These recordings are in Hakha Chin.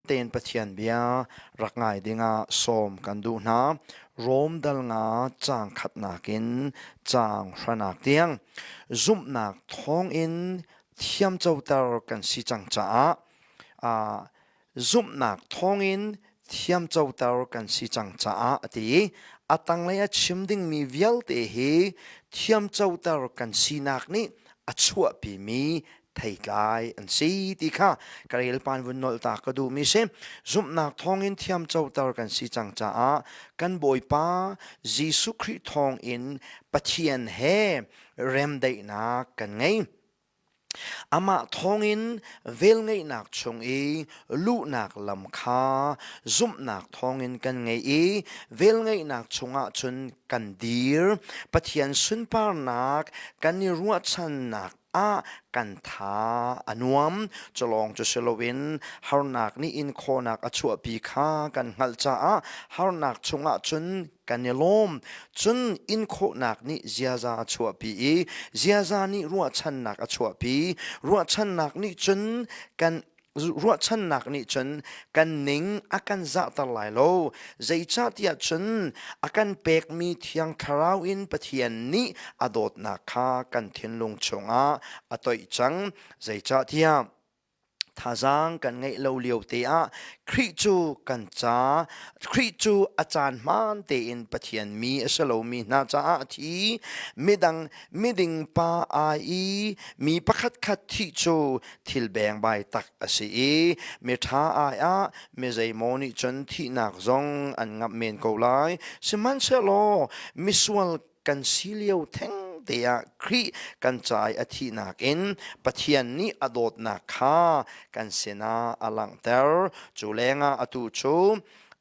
Tein Pathian bia rak ngai dingah sawm kan duh hna. Rom dal nga caang khatnak in caang hranak tiang zumhnak thawngin thiamcoter kan si cang caah zumhnak thawngin thiamcoter kan si cang caah a ti i a tanglei a chim dingmi vialte hi thiamcoter kan sinak nih a chuahpimi theitlai an si ti kha ka rel pan vun nolh ta ka duhmi si. Zumhnak thawngin thiamcoter kan si cang caah kan Bawipa Jesuh Khrih thawngin Pathian he remdaihnak kan ngei. Amah thawngin velngeihnak chung i luhnak lam kha zumhnak thawngin kan ngei i velngeihnak chungah cun kan dir. Pathian sunparnak kan i ruahchannak ah kan tha a nuam. Culawng cu si loin harnak nih in khawhnak a chuahpi kha kan hngalh caah harnak chungah cun kan i lawm. Cun in khawhnak nih ziaza a chuahpi i ziaza nih ruahchannak a chuahpi. Ruahchannak nih cun kan ruahchannak nih cun kan ning a kan zahter lai lo. Zeicahtiah cun a kan pekmi Thiang Thlarau in Pathian nih a dawtnak kha kan thinlung chungah a toih cang. Zeicahtiah thazaang kan ngeih lo lio te ah Khrih cu kan ca Khrih cu a caan hmaan tein Pathian mi a si lomi hna caah a thi. Midang miding pa ai i mi pakhatkhat thih cu thil bengbai tak a si i miṭha ai ah mi zeimaw nih cun thihnak zong an ngamh men ko lai. Sihmanhsehlaw misual kan si lio theng te ah Khrih kan ca i a thihnak in Pathian nih a dawtnak kha kan sinah a langhter. Cu lengah atu cu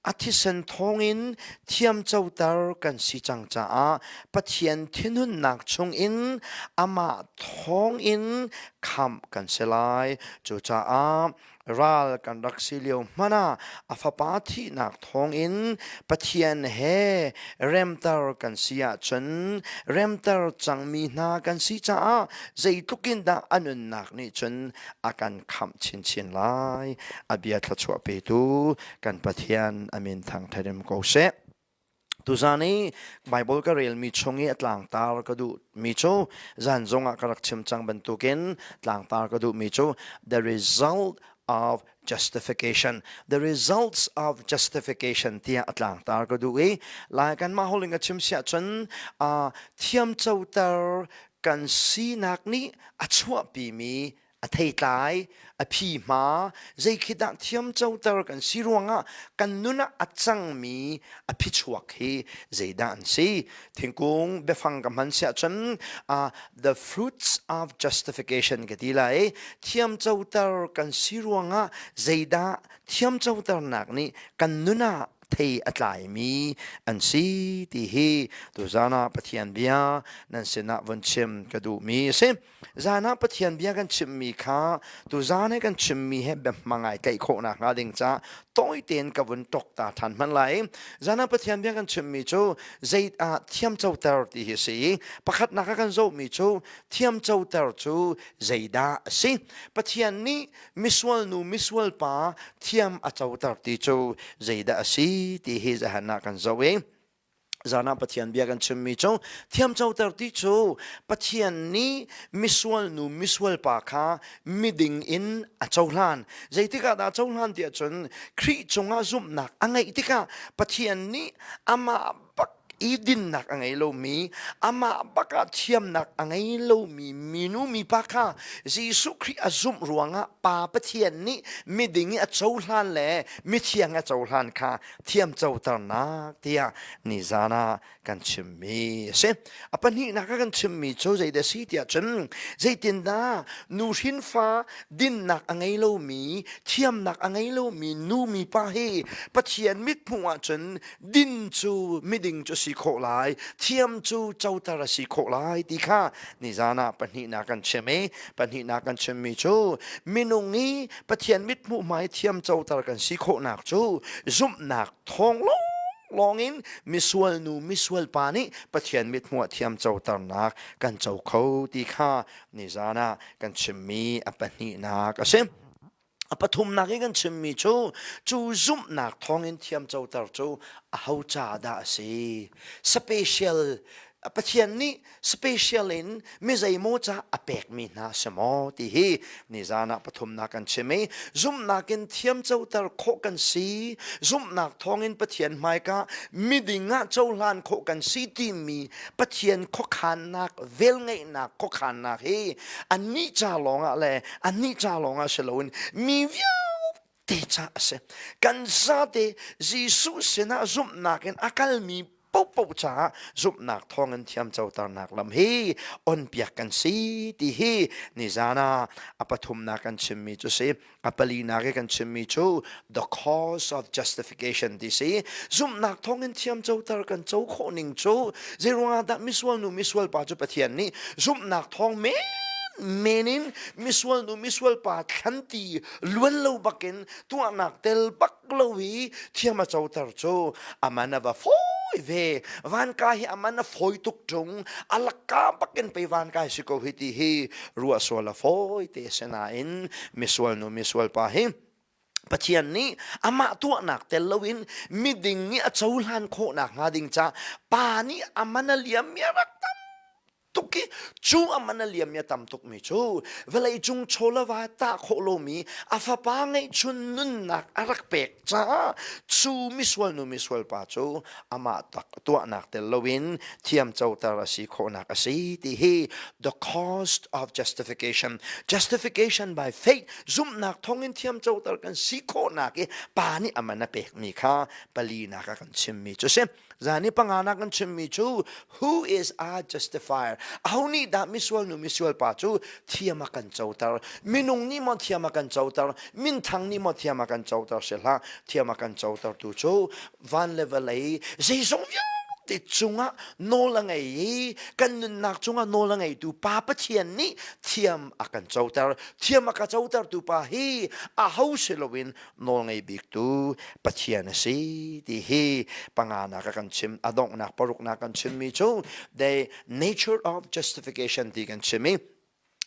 a thisen thawngin thiamcoter kan si cang caah Pathian thinhunnak chungin amah thawngin khamh kan si lai. Cucaah ral kan rak si lio hmanh ah a fapa thihnak thawngin Pathian he remter kan si ahcun remter cangmi hna kan si caah zeitluk in dah a nunnak nih cun a kan khamh chinchin lai. A bia thluachuah petu kan Pathian a min thangṭhat ko seh. Tuzan i Bible ka relmi chung i a tlangtar ka duhmi cu zan zongah ka rak chim cang bantukin tlangtar ka duhmi cu the result of justification, the results of justification tiah a tlangtar ka duh i lai kanmah holing ka chim siah cun thiamcoter kan sinak nih a chuahpimi a theitlai, a phi hma, zei khi dah thiamcoter kan si ruangah kan nun ah a cangmi a phichuak hi zeidah an si? Thingkung biafang ka hman siah cun the fruits of justification ka ti lai. Thiamcoter kan si ruangah zeidah thiamcoternak nih kan nun ah thei a tlaimi an si ti hi tuzan ah Pathian bia nan sinah vun chim ka duhmi a si. Zan ah Pathian bia kan chimmi kha tuzan he kan chimmi he biahma ngai tlaih khawhnak hnga ding ca tawi tein ka vun tok ta ṭhan hmanh lai. Zan ah Pathian bia kan chimmi cu zei ah thiamcoter ti hi a si i pakhatnak ah kan zohmi cu thiamcoter cu zeidah a si? Pathian nih misual nu misual pa thiam a coter ti cu zeidah a si ti hi zahan ah kan zoh i Zan ah Pathian bia kan chimmi cu thiamcoter ti cu Pathian nih misual nu misual pa kha miding in a cohlan. Zeitik ah dah cohlan tiah cun Khrih cungah zumhnak a ngeih tikah Pathian nih amah bak i dinnak a ngei lomi amah bak ah thiamnak a ngei lomi minu mipa kha Jesuh Khrih a zumh ruangah Pa Pathian nih miding i a cohlan le mithiang a cohlan kha thiamcoternak tiah nizan ah kan chimmi a si. A pahnihnak ah kan chimmi cu zeidah a si tiah cun zeitindah nu hrinfa dinnak a ngei lomi thiamnak a ngei lomi nu mipa hi Pathian mithmuh ahcun din cu miding cu si khawh lai thiam cu coter a si khawh lai ti kha nizan ah pahnihnak kan chim i pahnihnak kan chimmi cu minung i Pathian mithmuh hmai thiam coter kan si khawhnak cu zumhnak thawng lawnglawng in misual nu misual pa nih Pathian mithmuh ah thiam coternak kan co kho ti kha nizan ah kan chimmi a pahnihnak a si. A pathumnak i kan chimmi cu cu zumhnak thawngin thiamcoter cu aho ca dah a si? Special Pathian nih special in mi zeimaw ca a pekmi hna si maw ti hi nizan ah pathumnak kan chim i zumhnak in thiamcoter khawh kan si zumhnak thawngin Pathian hmaika miding ah cohlan khawh kan si timi Pathian khuakhannak velngeihnak khuakhannak hi annih ca lawngah le annih ca lawngah si loin mi vialte ca a si. Kan zate Jesuh sinah zumhnak in a kalmi paohpaoh caah zumhnak thawngin thiamcoternak lam hi onpiak kan si ti hi nizan ah a pathumnak kan chimmi cu si. A palinak i kan chimmi cu the cause of justification ti si. Zumhnak thawngin thiamcoter kan co khawh ning cu zeiruangah dah misual nu misual pa cu Pathian nih zumhnak thawng men men in misual nu misual pa thlanti luan lo bakin tuahnak tel bak lo i thiam a coter cu aman a va fawi ve. Vanka hi aman a fawi tuk ṭung. A lakka bakin pei vanka si ko hi ti hi ruah sual a fawi te sinain misual nu misual pa hi Pathian nih amah tuahnak tel loin miding nih a cohlan khawhnak hnga ding ca pa nih aman a liam mi a rak tam tuk i cu a man a liam mi a tam tukmi cu vawlei cung chawlava tah khawh lomi a fapa ngeihchun nunnak a rak pek caah cu misual nu misual pa cu amah tak tuahnak tel loin thiam coter a si khawhnak a si ti hi the cost of justification justification by faith zumhnak thawngin thiam coter kan si khawhnak i pa nih a man a pekmi kha palinak a kan chimmi cu si. Zan i panganak kan chimmi cu who is our justifier? Aho nih dah misual nu misual pa cu thiam a kan coter? Minung nih maw thiam a kan coter? Minthang nih maw thiam a kan coter si hlah? Thiam a kan coter tu cu van le vawlei zeizong vialte cungah nawl a ngei i kan nunnak cungah nawl a ngeitu Pa Pathian nih thiam a kan coter. Thiam a ka cotertu pa hi aho si loin nawlngei biktu Pathian a si ti hi panganak a kan chim a donghnak paruknak kan chimmi cu the nature of justification ti kan chim i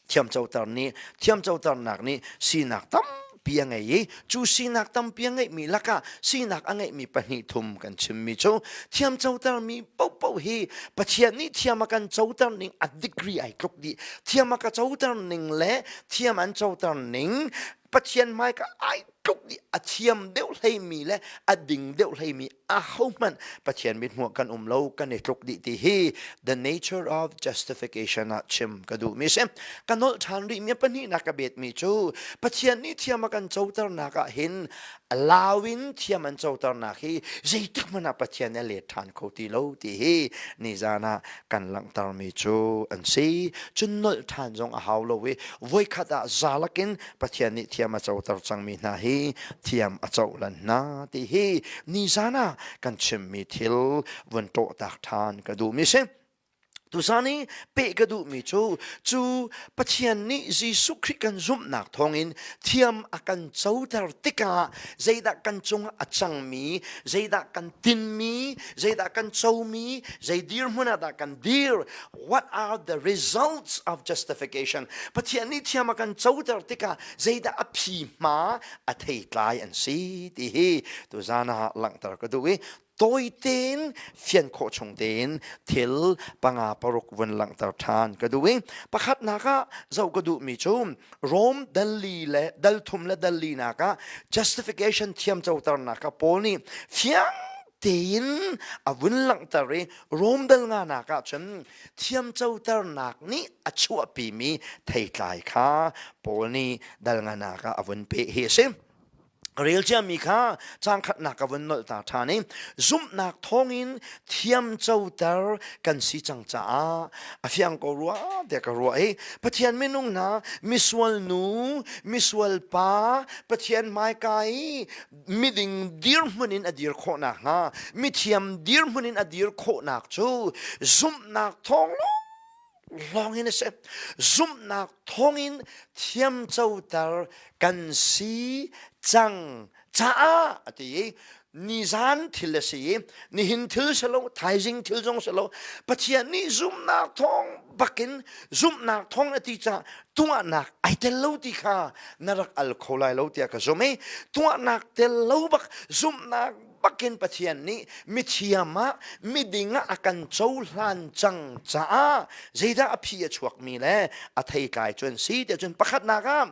thiamcoter nih thiamcoternak nih sinak tampi a ngei i cu sinak tampi a ngeihmi lakah sinak a ngeihmi pahnih thum kan chimmi cu thiamcotermi paohpaoh hi Pathian nih thiam a kan coter ning a degree ai tluk dih thiam a ka coter ning le thiam an coter ning Pathian hmaika ai tluk dih a thiam deuh hleimi le a ding deuh hleimi ahohmanh Pathian mithmuh kan um lo kan i tluk dih ti hi the nature of justification ah chim ka duhmi si. Ka nolh ṭhan rihmi pahnihnak ka betmi cu Pathian nih thiam a kan coternak ah hin allow in thiam an coternak hi zeitik hmanh ah Pathian a let ṭhan kho ti lo ti hi nizan ah kan langhtermi cu an si. Cun nolh ṭhan zong a hau lo i voikhat ah zalak in Pathian nih thiam a coter cangmi hna hi thiam a cohlan hna ti hi nizan ah kan chimmi thil vun ṭawhtak ṭhan ka duhmi si. Tusan i peh ka duhmi cu cu Pathian nih Jesuh Khrih kan zumhnak thawngin thiam a kan coter tikah zeidah kan cungah a cangmi, zeidah kan tinmi, zeidah kan comi, zei dirhmun ah dah kan dir, what are the results of justification? Pathian nih thiam a kan coter tikah zeidah a phi hma a theitlai an si ti hi tuzan ah langhter ka duh i tawi tein fian khawh chung tein thil panga paruk vun langhter ṭhan ka duh i pakhatnak ah zoh ka duhmi cu Rome dal li le dal thum le dal linak ah justification thiam coternak ah Paul nih fiang tein a vun langhter i Rome dal nganak ah cun thiam coternak nih a chuahpimi theitlai kha Paul nih dal nganak ah a vun peh hi a si. Rel ciami kha caang khatnak ka vun nolh ta ṭhan i zumhnak thawngin thiamcoter kan si cang caah a fiang ko rua tiah ka ruah i Pathian minung hna misual nu misual pa Pathian hmaika i miding dirhmun in a dir khawh nakhnga mithiam dirhmun in a dir khawhnak cu zumhnak thawng lawng in a si. Zumhnak thawngin thiamcoter kan si cang. Caah a ti i nizan thil a si i nihin thil si lo thaizing thil zong si lo Pathian nih zumhnak thawng bakin zumhnak thawng a ti caah tuahnak ai tel lo ti kha na rak al kho lai lo tiah ka zumh i tuahnak tel lo bak zumhnak bakin Pathian nih mithiam ah miding ah a kan cohlan cang caah zeidah a phi a chuakmi le a theitlai cu an si tiah cun pakhatnak ah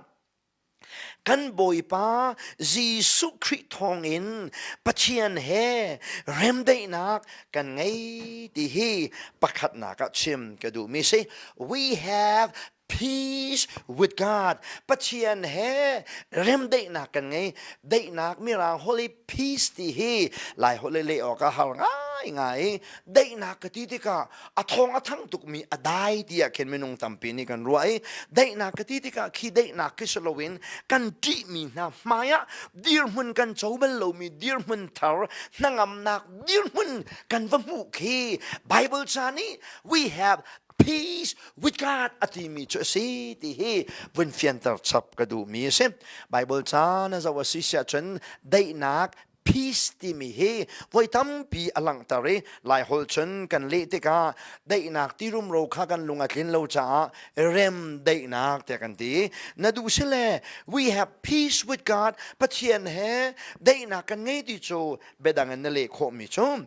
Kan Bawipa Jesuh Khrih thawngin Pathian he remdaihnak kan ngei ti hi pakhatnak ah chim ka duhmi si. We have peace with God. Pathian he remdaihnak kan ngei. Daihnak mirang holh i peace ti hi Lai holh i leh awk a har ngaingai. Daihnak ka ti tikah a thawng a thang tukmi a dai tiah khin minung tampi nih kan ruah i daihnak ka ti tikah khi daihnak khi si loin kan ṭihmi hna hmaiah dirhmun kan co bal lomi dirhmun thar hnangamnak dirhmun kan va hmuh khi Bible ca nih we have peace with God a timi cu a si ti hi vun fianter chap ka duhmi a si. Bible ca na zoh a si siah cun daihnak peace timi hi voi tampi a langhter i Laiholh cun kan leh tikah daihnak ti rumro kha kan lung a tlin lo caah rem daihnak tiah kan ti. Na duh si le we have peace with God Pathian he daihnak kan ngei ti cu biadang in na leh khawhmi cu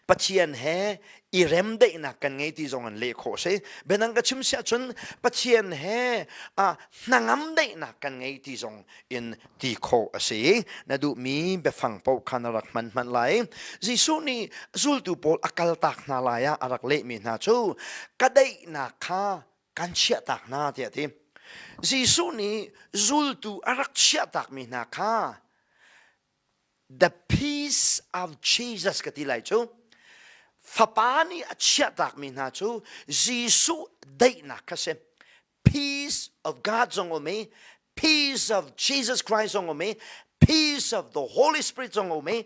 Pathian he i remdaihnak kan ngei ti zong an leh khawh si. Biadang ka chim siah cun Pathian he ah hnangam daihnak kan ngei ti zong in ti khawh a si. Na duhmi biafang paoh kha na rak hman hmanh lai. Jesuh nih zultu pawl a kaltak hna lai ah a rak lehmi hna cu ka daihnak kha kan chiahtak hna tiah a ti. Jesuh nih zultu a rak chiahtakmi hna kha the peace of Jesus ka ti lai cu fapa nih a chiahtakmi hna cu Jesuh daihnak kha si peace of God zong um i peace of Jesus Christ zong um i peace of the Holy Spirit zong um i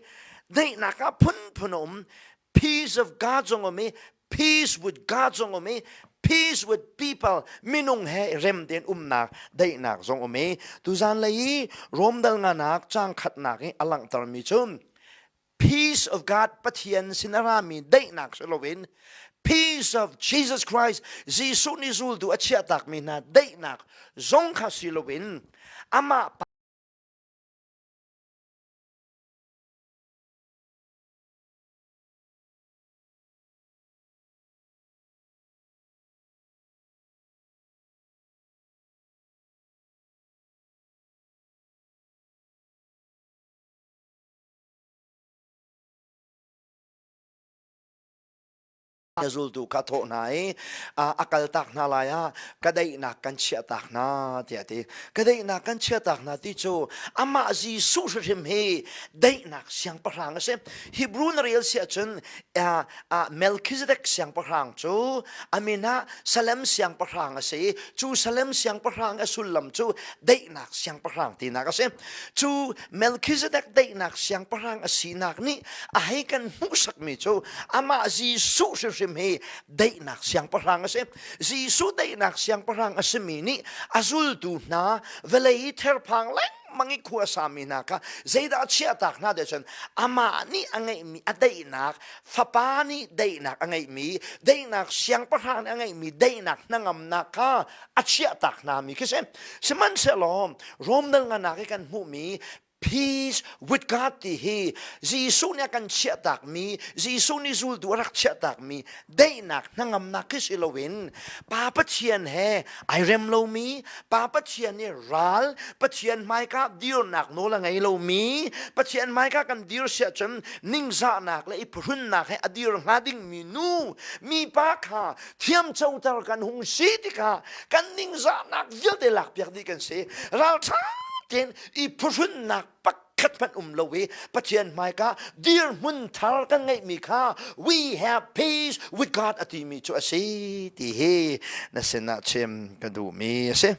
daihnak ah phunphun a um peace of God zong um i peace with God zong um i peace with people minung he rem tein umnak daihnak zong um i tuzan lei i Rom dal nganak cang khatnak i a langhtermi cu peace of God Pathian sin a rami daihnak si loin peace of Jesus Christ Jesuh nih zultu a chiahtakmi hna daihnak zong kha si loin amah Zultu kha thawh hna i a kaltak hna lai ah ka daihnak kan chiahtak hna tiah a ti. Ka daihnak kan chiahtak hna ti cu amah Jesuh hrimhrim hi daihnak siangpahrang a si. Hebrew na rel si ahcun Melchizedek siangpahrang cu a min ah Salem siangpahrang a si i cu Salem siangpahrang a sullam cu daihnak siangpahrang tinak a si. Cu Melchizedek daihnak siangpahrang a sinak nih a hei kan hmuhsakmi cu amah Jesuh hrimhrim hi daihnak siangpahrang a si. Jesuh daihnak siangpahrang a simi nih a zultu hna vawlei i therphang lengmang i khua sami hna kha zeidah a chiahtak hna tiah cun amah nih a ngeihmi a daihnak fapa nih daihnak a ngeihmi daihnak siangpahrang nih a ngeihmi daihnak hnangamnak kha a chiahtak hna mi khi si sihmanhsehlaw Rom dal nganak i kan hmuhmi peace with God ti hi Jesuh nih a kan chiahtakmi Jesuh nih zultu a rak chiahtakmi daihnak hnangamnak khi si loin Pa Pathian he ai rem lomi Pa Pathian nih ral Pathian hmaika dirnak nawl a ngei lomi Pathian hmaika kan dir siah cun ningzahnak le i phuhrunnak he a dir hnga dingmi nu mipa kha thiamcoter kan hung si tikah kan ningzahnak vialte lakpiak dih kan si ralṭha tein i phuhrunnak pakhat hmanh um lo i Pathian hmaika dirhmun thar kan ngeihmi kha we have peace with God a timi cu a si ti hi na sinah chim ka duhmi a si.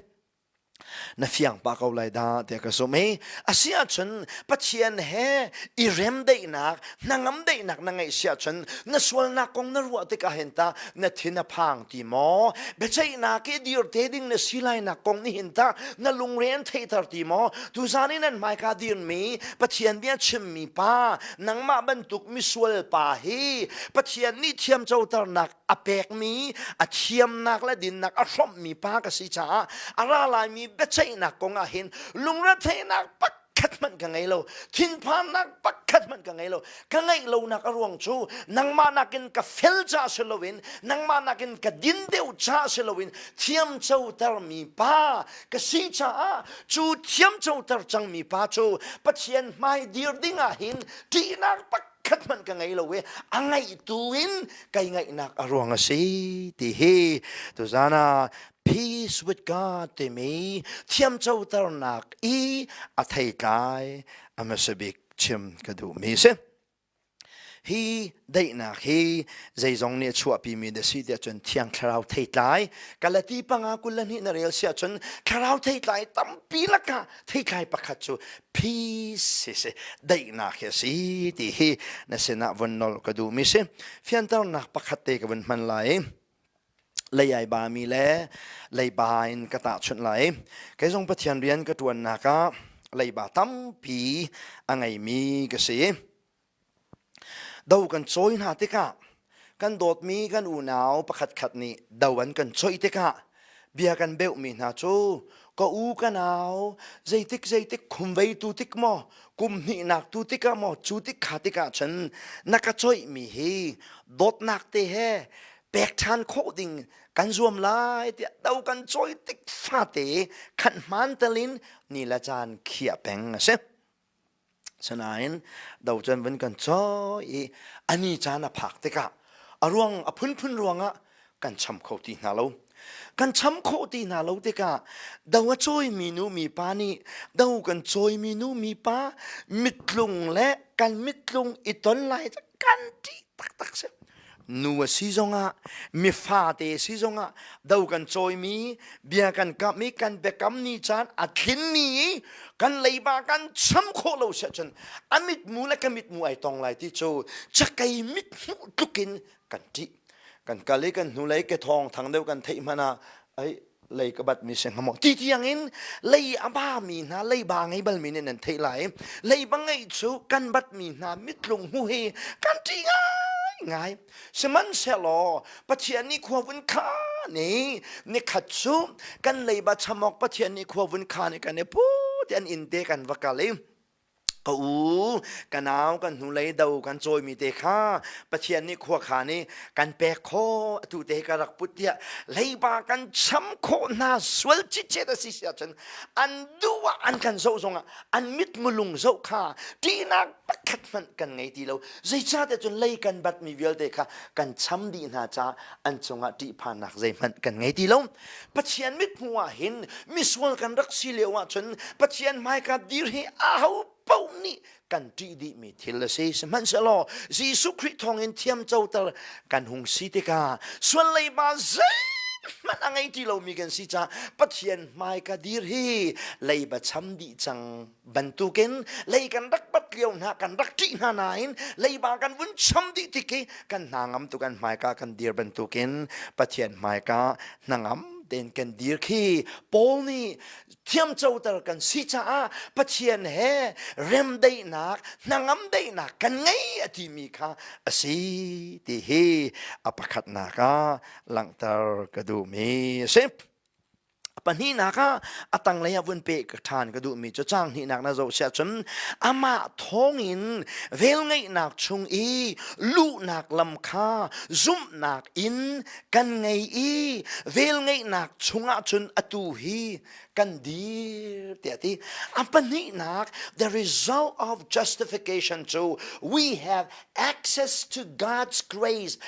Na fiang pah ko lai dah tiah ka zumh i a si ahcun Pathian he i remdaihnak hnangam daihnak na ngeih si ahcun na sualnak kong na ruah tikah hin tah na thin a phang ti maw? Biaceihnak i dir te ding na si lainak kong nih hin tah na lungre an theihter ti maw? Tuzan i nan hmaika dirmi Pathian bia chimmi pa nangmah bantuk misual pa hi Pathian nih thiamcoternak a pekmi a thiamnak le dinnak a hrawmhmi pa ka si caah a ra laimi biaceihnak kong ah hin lungretheihnak pakhat hmanh ka ngei lo thinphannak pakhat hmanh ka ngei lo ka ngeih lonak a ruang cu nangmah nakin ka fel ca si loin nangmah nakin ka din deuh ca si loin thiamcotermi pa ka si caah cu thiamcoter cangmi pa cu Pathian hmai dir ding ah hin ṭihnak pakhat hmanh ka ngei lo i a ngaihtu in kai ngaihnak a ruang a si ti hi tuzan ah peace with God timi thiamcoternak i a theitlai a hmasa bik chim ka duhmi si. Hi daihnak hi zeizong nih a chuahpimi na si tiah cun Thiang Thlarau theitlai Galati panga 22 na rel si ahcun Thlarau theitlai tampi lakah theitlai pakhat cu peace hi si daihnak hi a si ti hi na sinah vun nolh ka duhmi si. Fianternak pakhat te ka vun hman lai. Lei ai bami le leiba in ka tahchunh lai. Kei zong Pathian rian ka ṭuannak ah leiba tampi a ngeimi ka si. Do kan cawi hna tikah kan dawtmi kan unau pakhatkhat nih do an kan coih tikah bia kan beuhmi hna cu ka u ka nau zeitik zeitik khumvei tu tik maw kum hnihnak tu tikah maw cu tik kha tikah cun na ka coihmi hi dawtnak te he pek ṭhan khawh ding kan zuam lai tiah do kan cawi tik fate khan hmaan telin ni le caan khiah peng a si. Sinain do cun vun kan cawi i ani caan a phak tikah a ruang a phunphun ruangah kan cham kho ti hna lo. Kan cham khawh ti hna lo tikah do a cawimi nu mipa nih do kan cawimi nu mipa mittlung le kan mittlung i ton lai kan ṭih taktak si. Nu a si zongah mifate si zongah do kan cawimi bia kan kamh i kan biakam ni caan a tlinmi i kan leiba kan cham khawh lo si ahcun a mitmu le ka mitmu ai tong lai ti cu cakei mit hmuh tlukin kan ṭih kan kal i kan hnulei ke thawng thang deuh kan theih hmanh ah ai lei ka bat mi si hnga maw ti tiang in lei a ba mi hna leiba ngei bal mi nih nan theih lai leiba ngeih cu kan bat mi hna mitlung hmu hi kan ṭih ngai ngai sihmanhsehlaw Pathian nih khua vun kha ni nikhat cu kan leiba chamok Pathian nih khua vun kha ni kan i pu ti an inn te kan va kal i ka u ka nau kan hnulei do kan cawimi te kha Pathian nih khuakhan i kan pek khawh atu te ka rak put tiah leiba kan cham khawh hna sual citcet a si si ahcun an duh ah an kan zoh zongah an mit mulung zoh kha ṭihnak pakhat hmanh kan ngei ti lo zeicahtiah cun lei kan batmi vialte kha kan cham dih hna caah an cungah ṭihphannak zeihmanh kan ngei ti lo Pathian mithmuh ah hin misual kan rak si lio ahcun Pathian hmaika dir hi aho paoh nih kan ṭih dihmi thil a si. Sihmanhsehlaw Jesuh Khrih thawngin thiamcoter kan hung si tikah sual leiba zeihmanh a ngei ti lomi kan si caah Pathian hmaika dir hi leiba cham dih cang bantukin lei kan rak bat lio hna kan rak ṭih hna nain leiba kan vun cham dih tik i kan hna ngam tu kan hmaika kan dir bantukin Pathian hmaika hnangam tein kan dir khi Paul nih thiamcoter kan si caah Pathian he remdaihnak hnangam daihnak kan ngei a timi kha a si ti hi a pakhatnak ah langhter ka duhmi a si. Pahnihnak ah a tanglei ah vun peh ṭhan ka duhmi cu caang hnihnak na zoh siah cun amah thawngin velngeihnak chung i luhnak lam kha zumhnak in kan ngei i velngeihnak chungah cun atu hi kan dir tiah ti. A pahnihnak the result of justification cu we have access to God's grace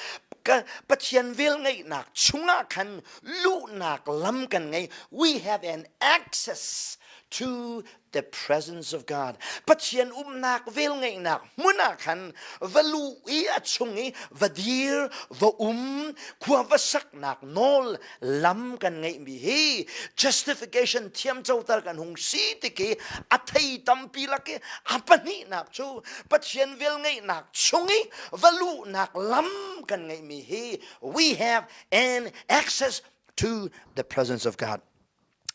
Pathian velngeihnak chungah khan luhnak lam kan ngei we have an access. to the presence of God. Pathian umnak velngeihnak hmun ah khan va luh i a chung i va dir, va um, khua va saknak nawl lam kan ngeihmi hi justification thiamcoter kan hung si tik i a thei tampi lak i a pahnihnak cu Pathian velngeihnak chung i va luhnak lam kan ngeihmi hi we have an access to the presence of God.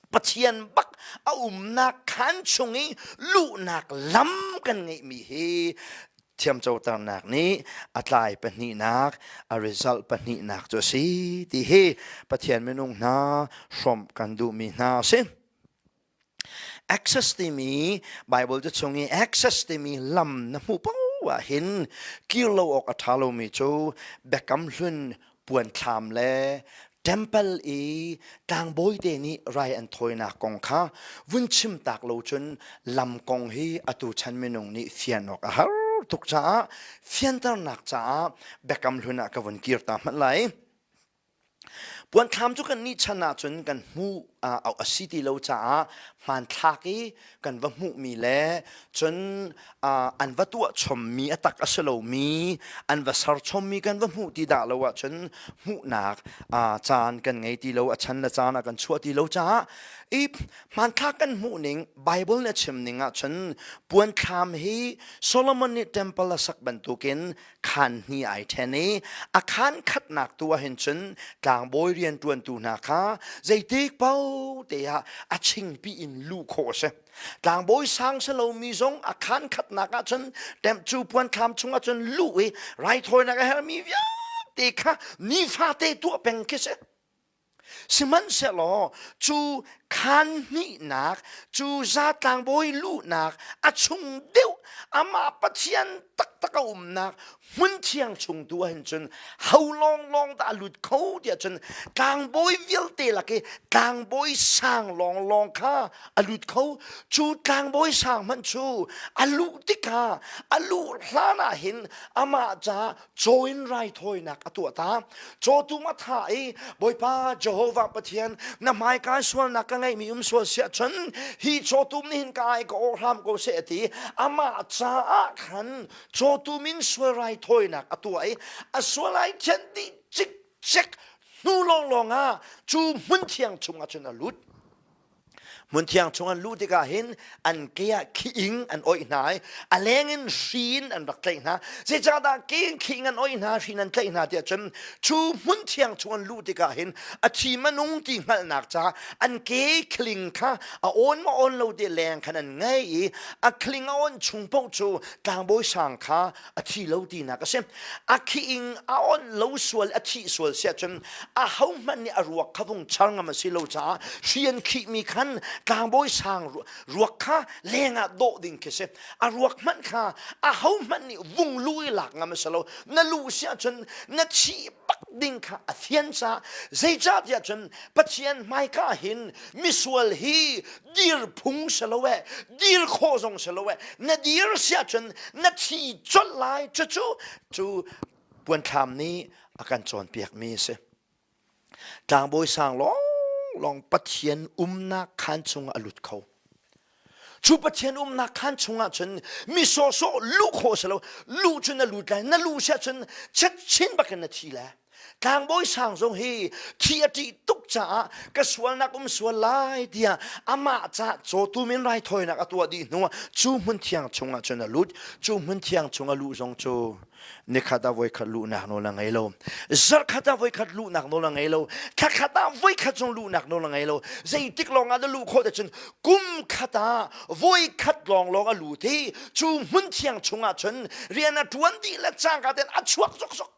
Pathian bak a umnak khaan chung i luhnak lam kan ngeihmi hi thiamcoternak nih a tlai pahnihnak a result pahnihnak cu a si ti hi Pathian minung hna hrawmh kan duhmi hna a si. Access timi Bible cu chung i access timi lam na hmuh paoh ah hin kir lo awk a ṭha lomi cu Biakam Hlun puanthlam le temple i tlangbawi te nih rai an thawinak kong kha vun chim tak lo cun lam kong hi atu chan minung nih fian awk a har tuk caah fianternak caah Biakam Hlun ah ka vun kir ta hmanh lai. Puanthlam cu kan nih chan ahcun kan hmuh a si ti lo caah hmanthlak i kan va hmuhmi le cun an va tuah chommi a tak a si lomi an va ser chommi kan va hmuh ti dah lo ahcun hmuhnak caan kan ngei ti lo a chan le caan a kan chuah ti lo caah i hmanthlak kan hmuh ning Bible nih a chim ning ahcun puanthlam hi Solomon nih temple a sak bantukin khaan hni ai ṭhen i a khaan khatnak tu ah hin cun tlangbawi rianṭuantu hna kha zeitik paoh te ah a chingpi in luh khawh a si. Tlangbawi sang si lomi zong a khaan khatnak ah cun temh cu puanthlam chungah cun luh i raithawinak a herhmi vialte kha nifate tuah peng khi si. Sihmanhsehlaw cu khaan hnihnak, cu zatlangbawi luhnak a chung deuh amah Pathian taktak a umnak hmun thiang chung tu ah hin cun ho lawnglawng dah a lut kho tiah cun tlangbawi vialte lak i tlangbawi sang lawnglawng kha a lut kho. Cu tlangbawi sang hmanh cu a luh tikah a luh hlan ah hin amah ca caw in raithawinak a tuah ta cawtum a thah i Bawipa Jehovah Pathian na hmaika sualnak ka ngeihmi um sual siah cun hi cawtum nih hin ka ai ka awh hram ko seh a ti amah caah khan cawtum in sual raithawinak a tuah i a sual ai thianh dih cikcek hnu lawnglawng ah cu hmun thiang chungah cun a lut Hmunthiang chung an luh tikah hin an ke ah khi-ing an oih hna i a leng in hri in an rak tlaih hna. Zeicahdah ke in khi-ing an oih hna, hri in an tlaih hna tiah cun cu hmunthiang chung an luh tikah hin a thi manung ti hngalhnak caah an ke khling kha a awn maw awn lo ti leng khan an ngei i a khling a awn chung paoh cu tlangbawi sang kha a thi lo tinak a si. A khi-ing a onh lo sual, a thih sual siah cun ahohmanh nih a ruak kha vung char ngam a si lo caah hri an khihmi khan tlangbawi sang ruak kha lengah dawh ding khi si. A ruak hmanh kha ahohmanh nih vung lu i lak ngam a si lo. Na lu siah cun na thih bak ding kha a fian caah zeicahtiah cun Pathian hmaika hin misual hi dir phung si lo eh dir khawh zong si lo eh na dir siah cun na thi colh lai cucu cu puanthlam nih a kan cawnpiakmi a si tlangbawi sang lawnglawng Pathian umnak khaan chungah a lut kho cu Pathian umnak khaan chungah cun mi sawhsawh luh khawh si lo luh cun na lut lai na luh siah cun chin bakin na thi lai Tlangbawi sang zong hi thi a ṭih tuk caah ka sualnak um sual lai tiah amah ca cawtum in raithawinak a tuah dih hnuah cu hmun thiang chungah cun a lut. Cu hmun thiang chung a luh zong cu nikhat ah voikhat luhnak nawl a ngei lo. Zarhkhat ah voikhat luhnak nawl a ngei lo. Thlakhat ah voikhat zong luhnak nawl a ngei lo. Zeitik lawng ah na luh khawh cun kum khat ah voikhat lawnglawng a lut i cu hmun thiang chungah cun rian a ṭuan dih le cangka tein a chuak zokzok.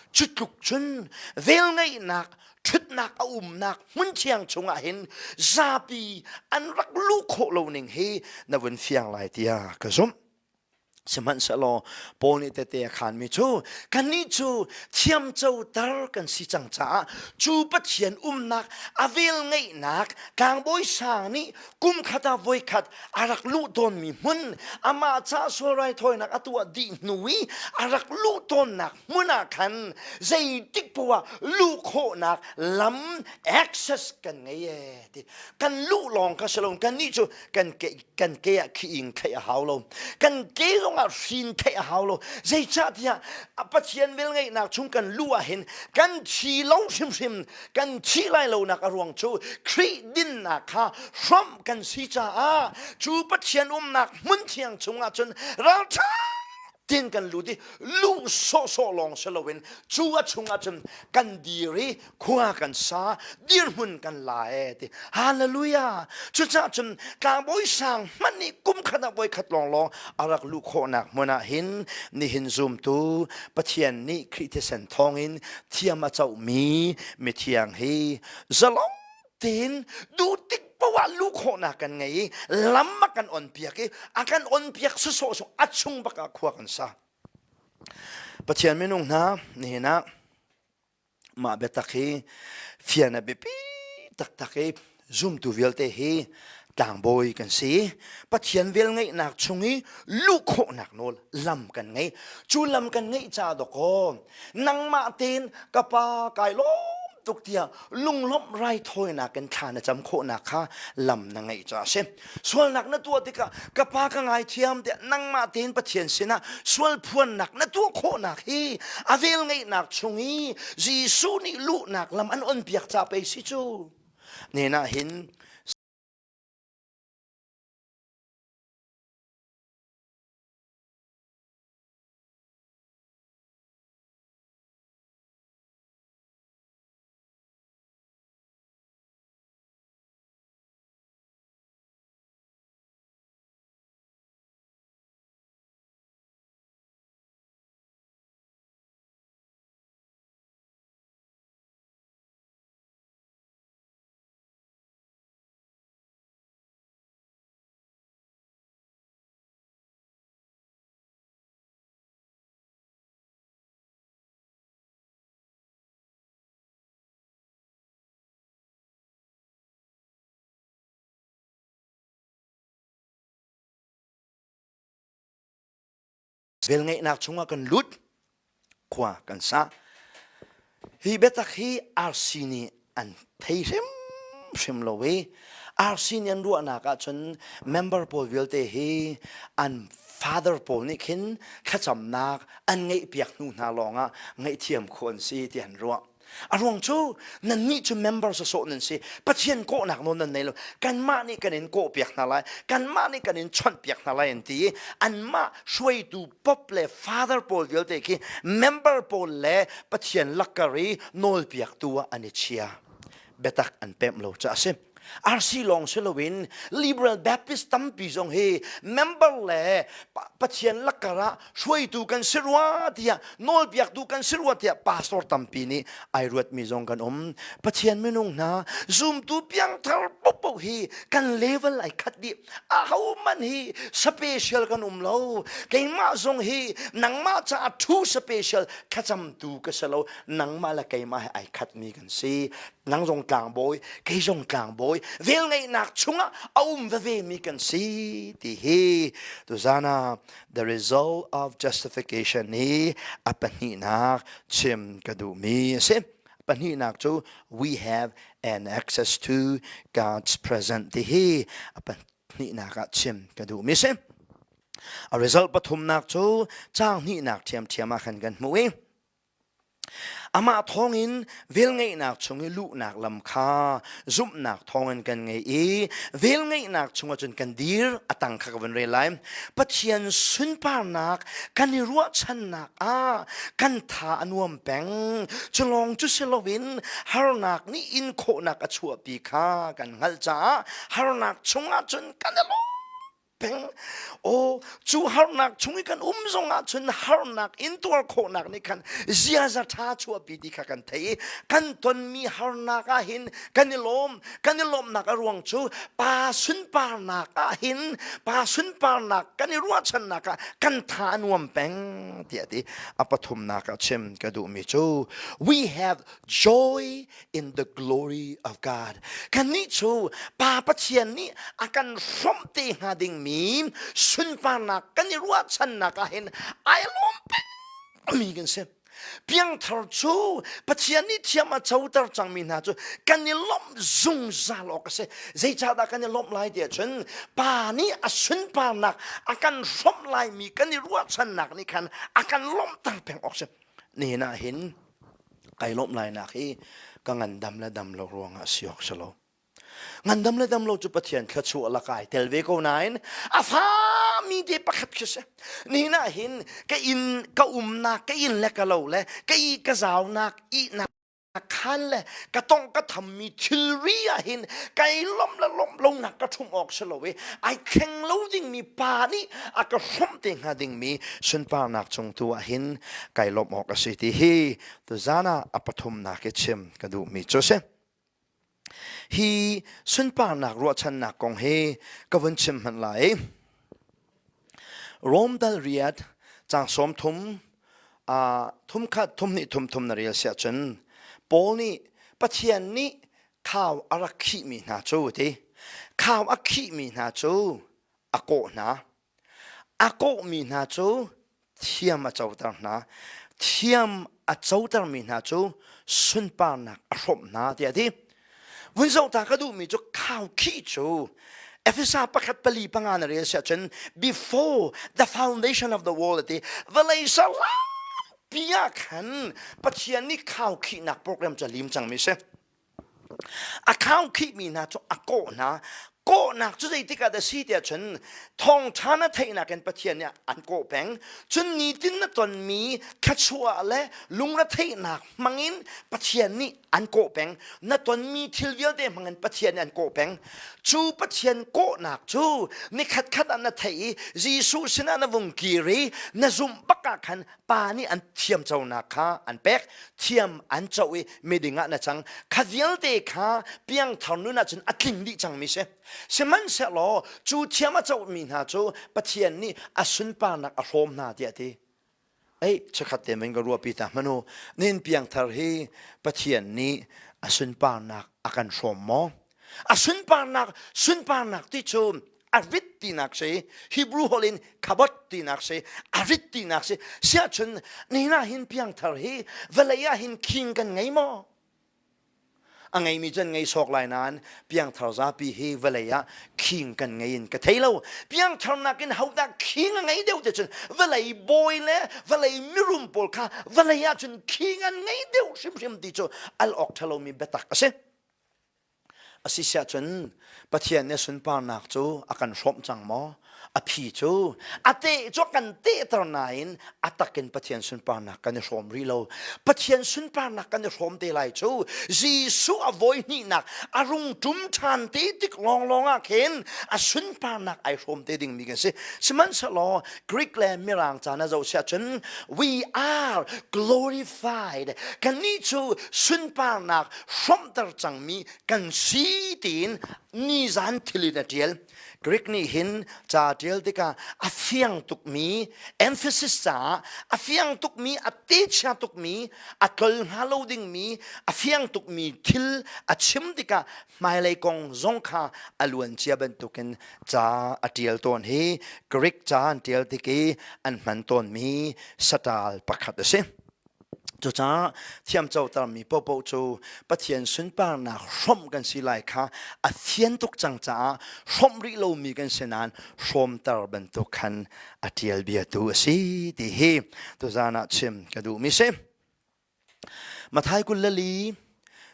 Cu tluk cun velngeihnak ṭhutnak a umnak hmun thiang chungah hin zapi an rak luh khawh lo ning hi na vun fiang lai tiah ka zumh. Sihmanhsehlaw Paul nih tehte a khaanmi cu kannih cu thiamcoter kan si cang caah cu Pathian umnak a velngeihnak tlangbawi sang nih kum khat ah voikhat a rak luh tawnmi hmun amah ca sual raithawinak a tuah dih hnu i a rak luh tawnnak hmun ah khan zeitik poah ah luh khawhnak lam access kan ngei ee ti kan luh lawng kha si lo kannih cu kan ke kan ke ah khi-ing theih a hau lo kan ke zongah hrin theih a hau lo zeicahtiah Pathian velngeihnak chung kan luh ah hin kan thi lo hrimhrim kan thih lai lonak a ruang cu Khrih dinnak kha hrawmh kan si caah cu Pathian umnak hmun thiang chungah cun ralṭha tin kan lut i luh sawhsawh lawng si loin cu a chungah cun kan dir i khua kan sa dirhmun kan la e ti hallelujah cucaah cun tlangbawi sang hmanh nih kum khat ah voi khat lawnglawng a rak luh khawhnak hmun ah hin nihin zumtu Pathian nih Khrih thisen thawngin thiam a cohmi mithiang hi zalong tein duh tik poah luh khawhnak kan ngei i lam a kan on piak i a kan on piak sawsawh a chung bak ah khua kan sa Pathian minung hna nihin ah Mah biatak hi fian a biapi taktak i zumtu vialte hi tlangbawi kan si. Pathian velngeihnak chung i luh khawhnak nawl lam kan ngei. Cu lam kan ngeih ca dawkaw nangmah tein ka pa kai lawm tuk tiah lunglawmh raithawinak in thla na cam khawhnak kha lam na ngeih ca a si. Sualnak na tuah tikah ka pa ka ngaithiam tiah nangmah tein Pathian sinah sual phuannak na tuah khawhnak hi a velngeihnak chung i Jesuh nih luhnak lam an onpiak ca pei si cu. Nen ah hin Velngeihnak chungah kan lut, khua kan sa. Hi biatak hi RC nih an thei hrimhrim lo i RC nih an ruahnak ahcun member pawl vialte hi an father pawl nih khin thlacamnak an ngeihpiak hnu hna lawngah ngaihthiam khawh an si ti an ruah. A ruang cu nannih cu member sawsawh nan si. Pathian kawhnak nawl nan nei lo. Kanmah nih kan in kawhpiak hna lai. Kanmah nih kan in chawnhpiak hna lai an ti i anmah hruaitu pop le father pawl vialte khi member pawl le Pathian lakkar i nawlpiaktu ah an i chia. Biatak an pemh lo caah a si. RC lawng si loin Liberal Baptist tampi zong hi member le Pathian lakkar ah hruaitu kan si rua tiah nawlpiaktu kan si rua tiah pastor tampi nih ai ruatmi zong kan um. Pathian minung hna zumtu piangthar popo hi kan level ai khat dih. Ahohmanh hi special kan um lo. Keimah zong hi nangmah caah too special thlacamtu ka si lo. Nangmah le keimah hi ai khatmi kan si. Nang zong tlangbawi, kei zong tlangbawi, velngeihnak chungah a um veve mi kan si ti hi tuzan ah the result of justification hi a pahnihnak chim ka duhmi a si. Pahnihnak cu we have an access to God's presence ti hi a pahnihnak ah chim ka duhmi a si. A result pathumnak cu caang hnihnak ṭhiamṭhiam ah khan kan hmuh i Amah thawngin velngeihnak chung i luhnak lam kha zumhnak thawngin kan ngei i velngeihnak chungah cun kan dir a tang kha ka vun rel lai. Pathian sunparnak kan i ruahchannak ah kan tha a nuam peng. Cu lawng cu si loin harnak nih in khawhnak a chuahpi kha kan hngalh caah harnak chungah cun kan i lawm. Peng aw cu harnak chung i kan um zong ah cun harnak intuar khawhnak nih khan ziaza ṭha chuahpi ti kha kan thei i kan tonmi harnak ah hin kan i lawm. Kan i lawmhnak a ruang cu pa sunparnak ah hin pa sunparnak kan i ruahchannak ah kan tha a nuam peng tiah ti. A pathumnak ah chim ka duhmi cu we have joy in the glory of God. Kannih cu Pa Pathian nih a kan hrawmh te hnga dingmi sunparnak kan i ruahchannak ah hin ai lawm pengmi kan si. Piangthar cu Pathian nih thiam a coter cangmi hna cu kan i lawmh zungzal awk a si. Zeicahdah kan i lawmh lai tiah cun Pa nih a sunparnak a kan hrawmh laimi kan i ruahchannak nih khan a kan lawmhter peng awk si. Nihin ah hin kai lawmh lainak hi ka ngandam le dam lo ruangah si awk si lo. Ngandam le dam lo cu Pathian thluachuah lakai tel ve ko nain a fami te pakhat khi si. Nihin ah hin ka inn ka umnak ka inn le ka lo le ka i ka zaunak ihnak khan le ka tong ka thammi thilri ah hin kai lom le lom lonak ka ṭhum awk si lo i ai thleng lo dingmi pa nih a ka hrawmh te hnga dingmi sunparnak cung tu ah hin kai lawmh awk a si ti hi tuzan ah a pathumnak i chim ka duhmi cu a si. Hi sunparnak ruahchannak kong hi ka vun chim hmanh lai. Rom dal riat cang 30 thum khat thum hnih thum thum na rel siah cun Paul nih Pathian nih khau a rak khihmi hna cu ti khau a khihmi hna cu a kawh hna A kawhmi hna cu thiam a coter hna. Thiam a cotermi hna cu sunparnak a hrawmh hna tiah a ti. Vun zoh ta ka duhmi cu khaukhih cu Efesa pakhat pali panga na rel siah cun before the foundation of the world a ti vawlei pi ah khan Pathian nih khaukhihnak program cu a lim cangmi si. A khaukhihmi hna cu a kawh hna. Kawhnak cu zeitik ah dah si tiah cun thawngṭha na theihnak in Pathian nih an kawh peng. Cun nitin na tonmi thluachuah le lungretheihnak hmangin Pathian nih an kawh peng. Na tonmi thil vialte hmangin Pathian nih an kawh peng. Cu Pathian kawhnak cu nikhat khat ah na theih i Jesuh sinah na vung kir i na zumh bak ah khan Pa nih an thiamconak kha an pek. Thiam an co i miding ah na cang. Kha vialte kha piangthar nun ahcun a tling dih cangmi si. Sihmanhsehlaw cu thiam a comi hna cu Pathian nih a sunparnak a hrawm hna tiah a ti. Ei, chikkhat te men ka ruahpi ta hmanh u. Nin piangthar hi Pathian nih a sunparnak a kan hrawm maw? A sunparnak, sunparnak ti cu a rit tinak si Hebrew holh in khabot tinak si a rit tinak si siahcun nihin ah hin piangthar hi vawlei ah hin king kan ngei maw? A ngeimi cu an ngei sawk lai nain piangthar zapi hi vawlei ah king kan ngei in ka thei lo. Piangthar nakin hodah king a ngei deuh te cun vawlei bawi le vawlei mirum pawl kha vawlei ah cun king an ngei deuh hrimhrim ti cu al awk ṭhalomi biatak a si. A si siahcun Pathian nih sunparnak cu a kan hrawmh cang maw? A phi cu a teh cu a kan tehter nain a takin Pathian sunparnak kan i hrawm rih lo. Pathian sunparnak kan i hrawm te lai cu Jesuh a voi hnihnak a rung ṭum ṭhan te tik lawnglawng ah khin a sunparnak ai hrawm te dingmi kan si. Sihmanhsehlaw Greek le Mirang ca na zoh siahcun we are glorified. Kannih cu sunparnak hrawmhter cangmi kan si tiin nizan thil in a ṭial. Greek nih hin ca ṭial tikah a fiang tukmi emphasis caah a fiang tukmi a techia tukmi a tlol hnga lo dingmi a fiang tukmi thil a chim tikah hmailei kong zong kha a luancia bantukin ca a ṭial tawn hi Greek ca an ṭial tik i an hman tawnmi saṭal pakhat a si. Cucaah thiamcotermi paohpaoh cu Pathian sunparnak hrawmh kan si lai kha a fian tuk cang caah hrawmh rih lomi kan si nain hrawmter bantuk khan a ṭial biatu a si ti hi tuzaan ah chim ka duhmi si. Matthai 24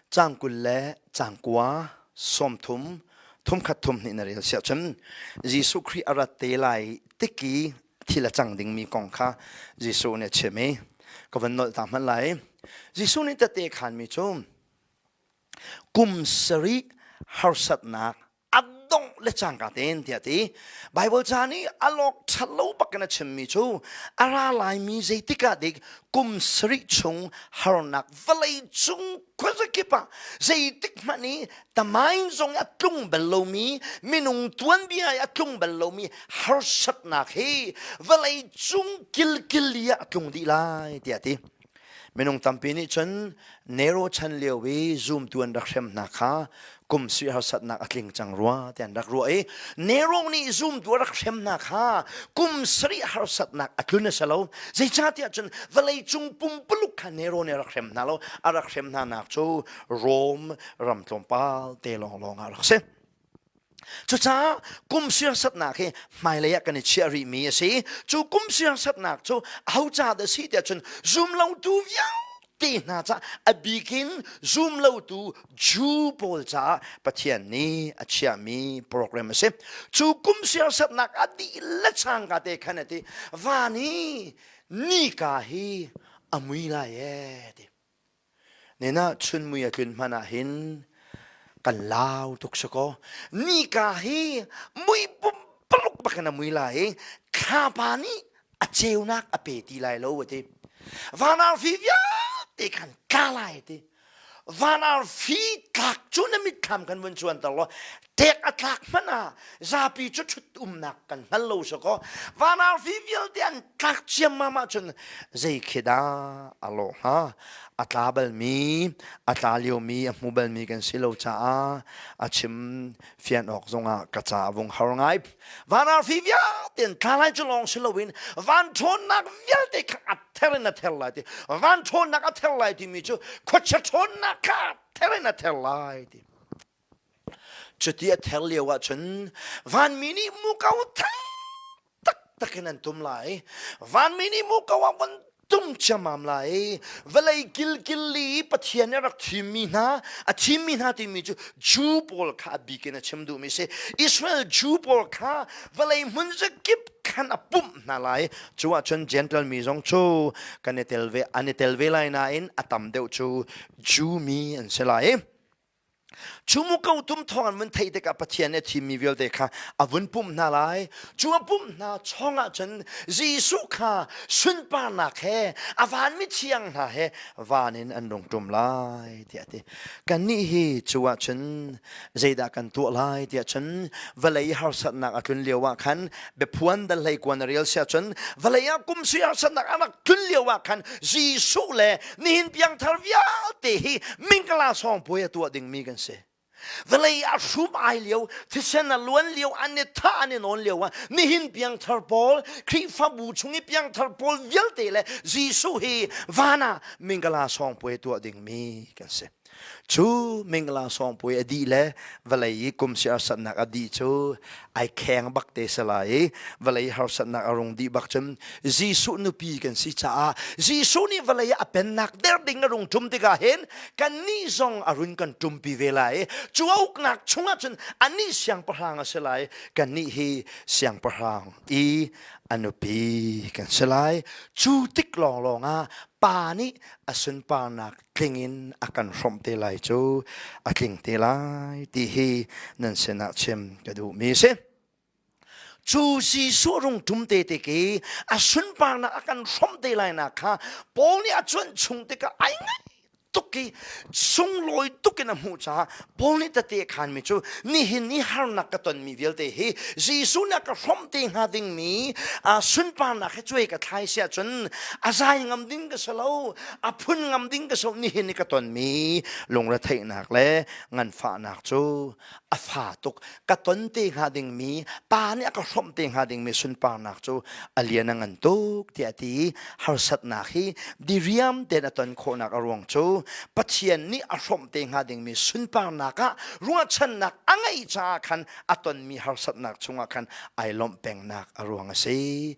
caang 20 le caang 9 30 thumkhat thum hnih na rel siah cun Jesuh Khrih a rat te lai tiki thil a cang dingmi kong kha Jesuh nih a chim i ka van nolh ta hmanh lai. Jesuh nih tete khanmi cu kum sarih harsatnak a dongh. le cangka tein tiah ti. Bible ca nih a lawk ṭhat lo bak in a chimmi cu a ra laimi zeitik ah dik kum sarih chung harnak vawlei cung khuazakip ah zeitik hmanh i tamain zong a tlung bal lomi minung tuanbia i a tlung bal lomi harsatnak hi vawlei cung kilkili ah a tlung dih lai tiah a ti. Minung tampi nih cun Nero chan lio i zumtu an rak hrem hna kha kum sui harsatnak a tling cang rua ti an rak ruah i Nero nih zumtu a rak hrem hna kha kum sarih harsatnak a tlun a si lo. Zeicahtiah cun vawlei cung pumpuluk kha Nero nih a rak hrem hna lo. A rak hrem hna nak cu Rome ram tlawmpal te lawnglawng ah a rak si. Cucaah kum siarsatnak hi hmailei ah kan i chiah rihmi a si. Cu kum siarsatnak cu aho ca dah si tiah cun zumlotu vialte hna caah a bikin zumlotu Jew pawl caah Pathian nih a chiahmi program a si. Cu kum siarsatnak a dih le cangka te khan a ti van i nika hi a mui lai ee ti. Nena chunmui a tlun hmanh ah hin kan lau tuk si kaw nika hi mui pumpaluk bak in a mui lai i thlapa nih a ceunak a pe ti lai lo a ti. Van arfi vialte khan tla lai a ti. Van arfi tlak cu na mitthlam kan vun cuanter law tek a tlak hmanh ah zapi cu ṭhut umnak kan hngal lo si kaw van arfi vialte an tlak ciammam ahcun zei khi dah a lawh hnga a tla balmi a tla liomi a hmu balmi kan si lo caah a chim fian awk zongah ka ca a vung har ngai van arfi vialte an tla lai cu lawng si loin van ṭhawnnak vialte kha a ther in a ther lai ti van ṭhawnnak a ther lai timi cu khuachia ṭhawnnak kha a ther in a ther lai ti Cuti a ther lio ahcun vanmi nih muko thang taktak in an tum lai. Vanmi nih muko ah von tum ciammam lai. Vawlei kilkil li Pathian nih a rak thimmi hna, a thimmi hna timi cu Jew pawl kha a bik in a chim duhmi si. Israel Jew pawl kha vawlei hmun zakip khan a pumh hna lai. Cu ahcun Gentile mi zong cu kan i tel ve, an i tel ve lai nain a tam deuh cu Jew mi an si lai. Cu muko tum thawng an vun theih tikah Pathian nih a thimmi vialte kha a vun pumh hna lai. Cu a pumh hna chawngah cun Jesuh kha sunparnak he a vanmi thiang hna he van in an rung ṭum lai tiah a ti. Kannih hi cu ah cun zeidah kan tuah lai tiah cun vawlei harsatnak a tlun lio ah khan biaphuan dal hlei kuan a rel sia cun vawlei ah kum sui harsatnak a rak tlun lio ah khan Jesuh le nihin piangthar vialte hi mingkala sawng puai a tuah dingmi kan si vawlei a hrum ai lio thisen a luan lio an i thah an i nawn lio ah nihin piangthar pawl Khrihfabu chung i piangthar pawl vialte le Jesuh hi van ah mingkala sawng puai tuah dingmi kan si Cu mingla sawngpui a dih le vawlei i kum si harsatnak a dih cu ai kheng bak te si lai i vawlei harsatnak a rung dih bak cun Jesuh nupi kan si caah Jesuh nih vawlei ah a pennak der ding a rung ṭum tikah hin kannih zong a run kan ṭumpi ve lai i cu a uknak chungah cun anih siangpahrang a si lai kannih hi siangpahrang i a nupi kan si lai cu tik lawnglawng ah pa nih a sunparnak tling in a kan hrawmh te lai cu a tling te lai ti hi nan sinah chim ka duhmi a si. Cu Jesuh rung ṭum te tik i a sunparnak a kan hrawmh te lai nak kha Paul nih a cuanh chung tikah ai ngaih tuk i sunglawi tuk in a hmuh caah Paul nih tete a khanmi cu nihin i harnak ka tonmi vialte hi Jesuh nih a ka hrawmh te hnga dingmi sunparnak he cuai ka thlai si ahcun a zai ngam ding ka si lo a phun ngam ding ka so nihin i ka tonmi lungretheihnak le nganfahnak cu a fa tuk ka ton te hnga dingmi pa nih a ka hrawmh te hnga dingmi sunparnak cu a lian a ngan tuk tiah a ti i harsatnak hi diriam tein a ton khawhnak a ruang cu Pathian nih a hrawmh te hnga dingmi sunparnak ah ruahchannak a ngeih caah khan a tonmi harsatnak chungah khan ai lawmh pengnak a ruang a si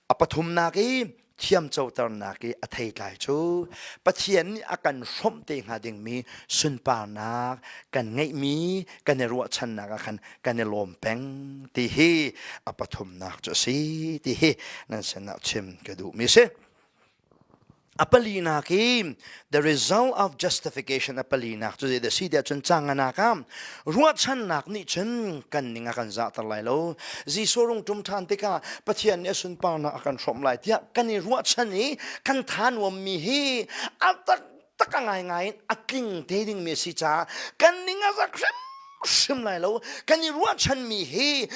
a pathumnak i thiamcoternak i a theitlai cu Pathian nih a kan hrawmh te hnga dingmi sunparnak kan ngeihmi kan i ruahchannak ah khan kan i lawm peng ti hi a pathumnak cu a si ti hi nan sinah chim ka duhmi a si. A palinak i the result of justification a palinak cu zeidah si tiah cun canganak ah ruahchannak nih cun kan ning a kan zahter lai lo. Jesuh rung ṭum ṭhan tikah Pathian nih a sunparnak a kan hrawmh lai tiah kan i ruahchan i kan tha nuammi hi a taktak a ngaingai in a tling te dingmi a si caah kan ning a zak hrimhrim lai lo. Kan i ruahchanmi hi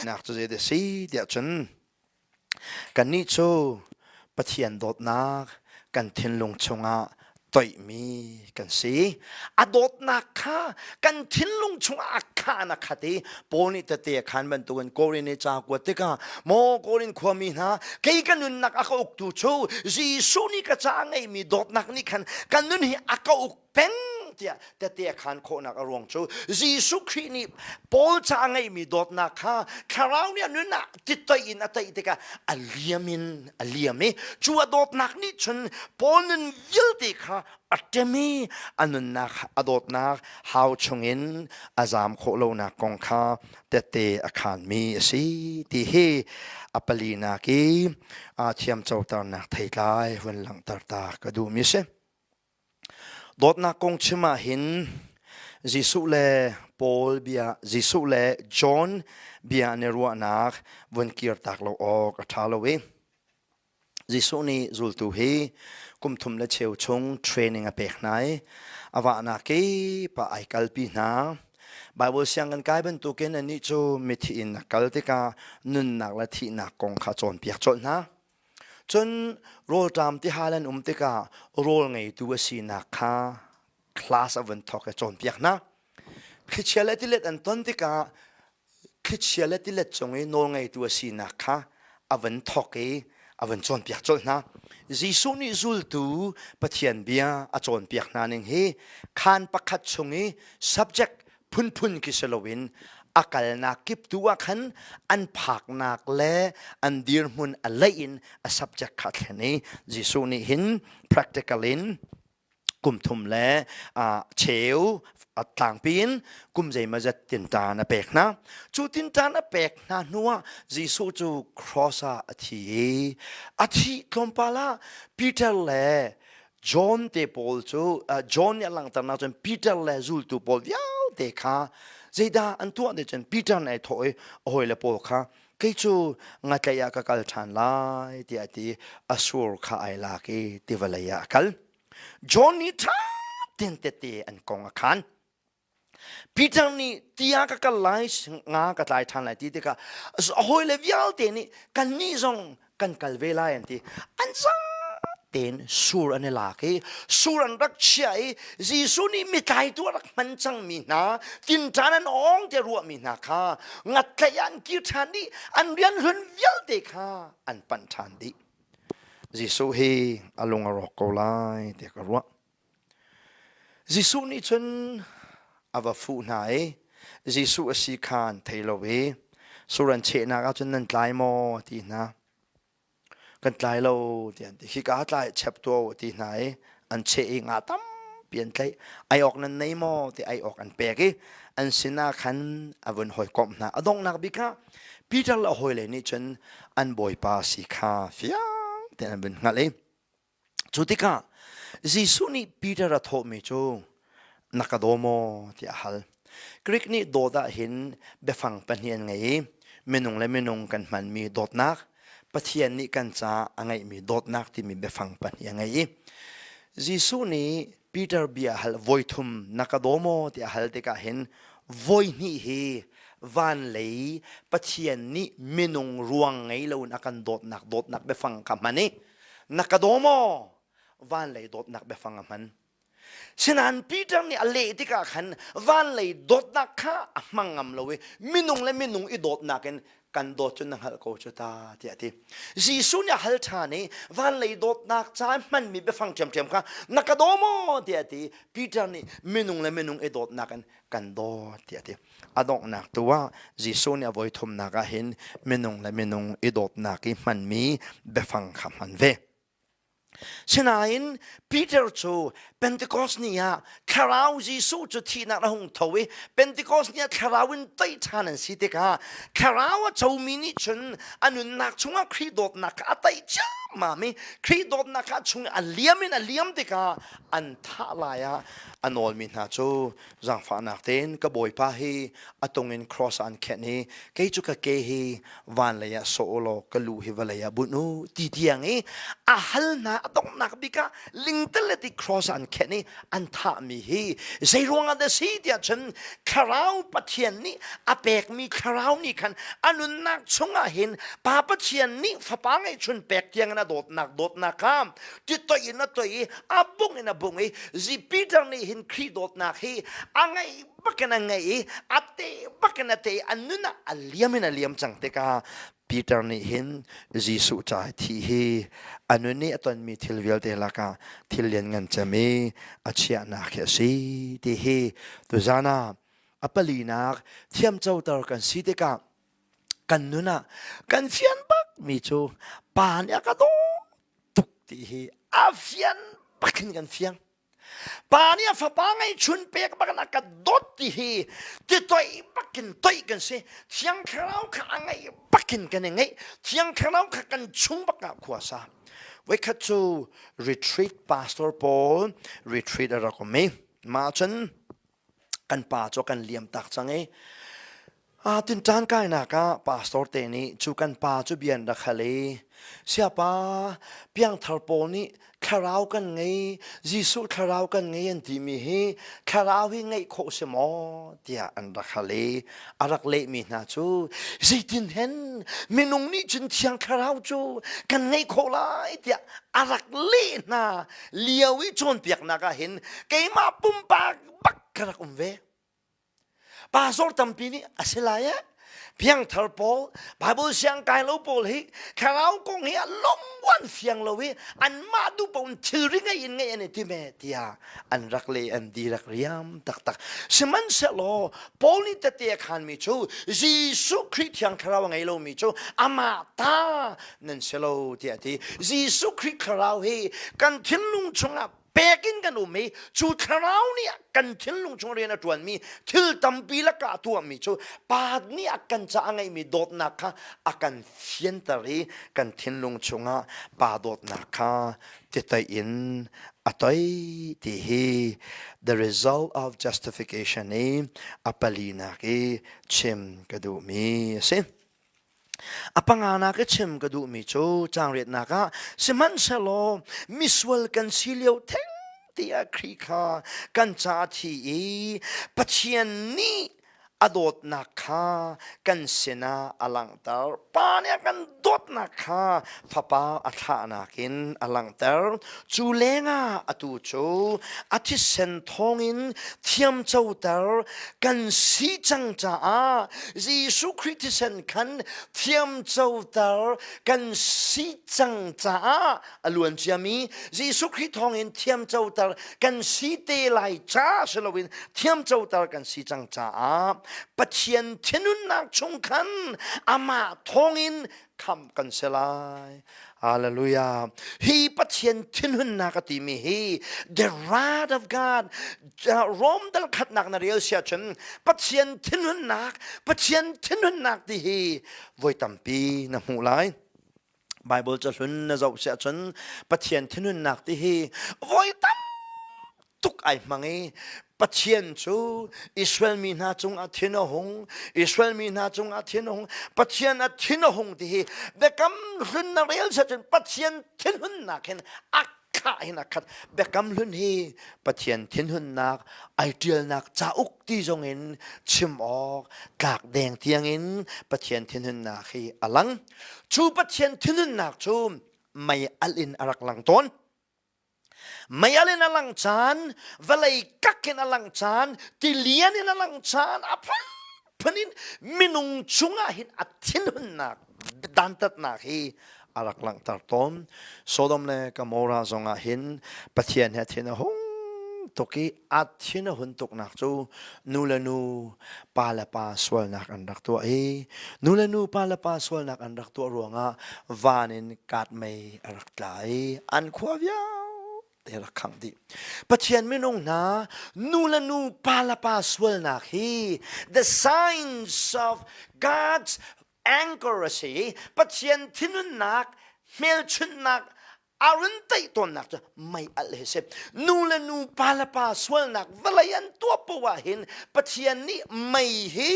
Nak cu zei a si tiah cun kannih cu Pathian dawtnak kan thinlung chungah toihmi kan si. A dawtnak kha kan thinlung chungah a khan a khat i Paul nih tete a khan bantukin Korin i ca kuat tikah maw Korin khuami hna kei ka nunnak a ka uktu cu Jesuh nih ka ca a ngeihmi dawtnak nih khan ka nun hi a ka uk peng tiah tete a khan khawhnak a ruang cu Jesuh Khrih nih Paul ca a ngeihmi dawtnak kha thlarau nih a nun ah titoih in a taih tikah a liam in a liam i cu a dawtnak nih cun Paul nun vialte kha a ṭem i a nunnak a dawtnak hau chungin a zaam khawh lonak kong kha tette a khanmi a si ti hi a palinak i thiamcoternak theitlai hun langhter ta ka duhmi a si. Dawtnak kong chim ah hin Jesuh le Paul bia, Jesuh le John bia an i ruahnak vun kirtak lo awk a ṭha lo i Jesuh nih zultu hi kum thum le cheu chung training a pek hna i a vahnak kip ah ai kalpi hna. Bible siang kan kai bantukin anih cu mithi in a kal tikah nunnak le thihnak kong kha cawnpiak colh hna. Cun rawlṭam tihal an um tikah rawl ngeitu a sinak kha class a vun thawk i cawnpiak hna. Thlichia le tilet an ton tikah thlichia le tilet cung i nawlngeitu a sinak kha a vun thawk i a vun cawnpiak colh hna. Jesuh nih zultu Pathian bia a cawnpiak hna ning hi khaan pakhat chung i subject phunphun khi si loin a kalnak kip tu ah khan an phaknak le an dirhmun a leih in a subject kha thlen i Jesuh nih hin practical in kum thum le cheu a tlangpi in kum zeimawzat tinṭan a pek hna. Cu tinṭan a pek hna hnuah Jesuh cu cross ah a thi i a thih tlawmpal ah Peter le John te pawl cu John nih a langhternak cun Peter le zultu pawl vialte kha zeidah an tuah ti cun Peter nih ai thawh i a hawile pawl kha kei cu ngatlaih ah ka kal ṭhan lai tiah a ti a sur kha ai lak i tiva lei ah a kal. John nih ṭha tein tette an kong a khan. Peter nih ti ah ka kal lai nga ka tlai ṭhan lai ti tikah a hawile vialte nih kannih zong kan kal ve lai an ti. An tein sur an i lak i sur an rak chiah i Jesuh nih mitlaitu a rak hman cangmi hna tinṭan an awng te ruahmi hna kha ngatlaih ah an kir ṭhan dih an rian hlun vialte kha an panh ṭhan dih. Jesuh hi a lung a rawk ko lai tiah ka ruah. Jesuh nih cun a va fuh hna i Jesuh a si kha an thei lo i sur an chehnak ah cun nan tlai maw a ti hna. Kan tlai lo tiah an ti. Hika tlai chep tuah u a ti hna i an cheh i nga tampi an tlaih. Ai awk nan nei maw ti ai awk an pek i an sinah khan a vun hawikomh hna. A donghnak bik ah Peter le a hawile nih cun an Bawipa si kha fiang tein an vun hngalh i Cu tikah Jesuh nih Peter a thawhmi cu na ka daw maw tiah a hal. Greek nih dawt ah hin biafang pahnih an ngei i minung le minung kan hmanmi dawtnak, Pathian nih kan caah a ngeihmi dawtnak timi biafang pahnih a ngei i Jesuh nih. Peter bia hal voithum na ka daw maw tiah hal tikah hin voihnih hi van lei Pathian nih minung ruang ngei loin a kan dawtnak dawtnak biafang kha hman i na ka daw maw van lei dawtnak biafang a hman Sinain Peter nih a leh tikah khan van lei dawtnak kha a hmang ngam lo i minung le minung i dawtnak in kan dawt cu na hngalh ko cu ta tiah a ti. Jesuh nih a hal ṭhan i van lei dawtnak ca hmanmi biafang ṭhiamṭhiam kha na ka daw maw tiah a ti. Peter nih minung le minung i dawtnak in kan dawt tiah a ti. A donghnak tu ah Jesuh nih a voi thumnak ah hin minung le minung i dawtnak i hmanmi biafang kha hman ve. Sinain Peter cu Pentecost ni ah thlarau Jesuh cu thihnak a hung tho i Pentecost ni ah thlarau in toih ṭhan an si tikah thlarau a comi nih cun a nunnak chungah Khrih dawtnak kha a taih ciammam i Khrih dawtnak kha a chung a liam in a liam tikah an thah lai ah a nawlmi hna cu zaangfahnak tein ka bawipa hi a tung in cross ah an khenh i kei cu ka ke hi van lei ah sawh u law ka lu hi vawlei ah bunh u ti tiang i a hal hna a donghnak bik ah lingtel le ti cross ah an khenh i an thahmi hi zei ruangah dah si tiah cun thlarau Pathian nih a pekmi thlarau nih khan a nunnak chungah hin Pa Pathian nih fapa ngeihchun pek tiang in a dawtnak dawtnak kha ti toih in a toih i a bung in a bung i zi Peter nih hin Khrih dawtnak hi a ngeih bakin a ngeih i a te bakin a te i a nun ah a liam in a liam cang tikah Peter nih hin Jesuh ca i thih hi a nun i a tonmi thil vialte lakah thil lianngan cem i a chiahnak hi a si ti hi tuzan ah a palinak thiamcoter kan si tikah kan nun ah kan fian bak mi cu pa nih a ka daw tuk ti hi a fian bakin kan fiang Pa nih a fapa ngeihchun pek bakin a ka dawt ti hi ti toih bakin toih kan si. Thiang Thlarau kha a ngeih bakin kan i ngeih. Thiang Thlarau kha kan chung bak ah khua sa. Voikhat cu retreat pastor pawl retreat a rak um i mah cun kan pa cu kan liam tak cang i a tinṭan kainak ah pastor te nih cu kan pa cu bia an rak hal i siapa piangthar pawl nih thlarau kan ngei Jesuh thlarau kan ngei an timi hi thlarau hi ngeih khawh si maw tiah an rak hal i a rak lehmi hna cu zeitin hen minung nih cun thiang thlarau cu kan ngeih khawh lai tiah a rak leh hna lio i cawnpiaknak ah hin keimah pumpak bak ka rak um ve pastor tampi nih a si lai eh piangthar pawl Bible siang kai lo pawl hi thlarau kong hi a lungwan fiang lo i anmah duh paoh in thilri ngei in ngei an i tim e tiah an rak le an di rak riam taktak sihmanhsehlaw Paul nih tete a khanmi cu Jesuh Khrih thiang thlarau a ngei lomi cu amah ta nan si lo tiah a ti Jesuh Khrih thlarau hi kan thinlung chungah pek in kan um i cu thlarau nih kan thinlung chung rian a ṭuanmi thil tampi lakah a tuahmi cu Pa nih a kan caah a ngeihmi dawtnak kha a kan fianter i kan thinlung chungah Pa dawtnak kha titoih in a toi ti hi the result of justification i a palinak i chim ka duhmi a si. A panganak i chim ka duhmi cu caangriatnak ah sihmanhsehlaw misual kan si lio theng tiah Khrih kha kan ca thi i Pathian nih a dawtnak kha kan sinah a langhter. Pa nih a kan dawtnak kha Fapa a thlahnak in a langhter. Cu lengah atu cu a thisen thawngin thiamcoter kan si cang caah Jesuh Khrih thisen khan thiamcoter kan si cang caah a luan ciami Jesuh Khrih thawngin thiamcoter kan si te lai ca si loin thiamcoter kan si cang caah Pathian thinunnak chung khan amah thawngin khamh kan si lai. Hallelujah. Hi Pathian thinhunnak a timi hi the wrath of God Rom dal khatnak na rel sia cun Pathian thinhunnak Pathian thinhunnak ti hi voi tampi na hmuh lai. Bible cahlun na zoh siah cun Pathian thinhunnak ti hi voi tam tuk ai hmang i Pathian cu Israel mi hna cungah thin a hung Israel mi hna cungah thin a hung Pathian a thin a hung ti hi biakam hlun na rel siah cun Pathian thinhunnak hin a khat. khah hin a khat. Biakam hlun hi Pathian thinhunnak ai ṭialnak cauk ti zong in chim awk tlak deng tiangin Pathian thinhunnak hi a lang. Cu Pathian thinhunnak cu mei alh in a rak lang tawn. Mei alh in a lang caan, vawlei kak in a lang caan, tilian in a lang caan, a phunphun in minung cungah hin a thinhunnak dantatnak hi a rak langhter tawn. Sodom le Gomorrah zongah hin Pathian he thin a hung tuk i a thin a hun tuknak cu nu le nu pa le pa sualnak an rak tuah i nu le nu pa le pa sualnak an rak tuah ruangah van in kat mei a rak tla i an khua vialte rak khangh dih. Pathian minung hna nu le nu pa le pa sualnak hi the signs of God's anger a si. Pathian thinunnak hmelchunhnak a run teih tawnnak cu mei alh hi si. Nu le nu, pa le pa sualnak vawlei an tuah poah ah hin Pathian nih mei hi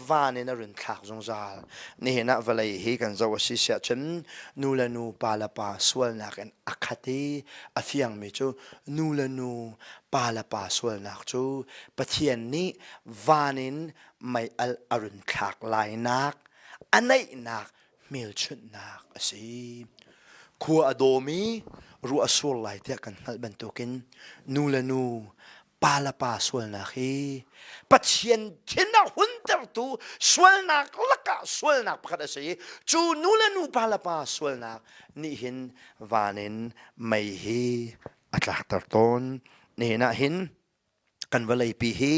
van in a run thlak zungzal. Nihin ah vawlei hi kan zoh a si siah cun nu le nu, pa le pa sualnak in a khat i a fiangmi cu nu le nu, pa le pa sualnak cu Pathian nih van in mei alh a run thlak lainak a neihnak hmelchunhnak a si. Khua a dawm i ruah a sur lai tiah kan hngalh bantukin nu le nu, pa le pa sualnak hi Pathian thin a huntertu sualnak lakah sualnak pakhat a si i cu nu le nu pa le pa sualnak nih hin van in mei hi a tlakter tawn. Nihin ah hin kan vawleipi hi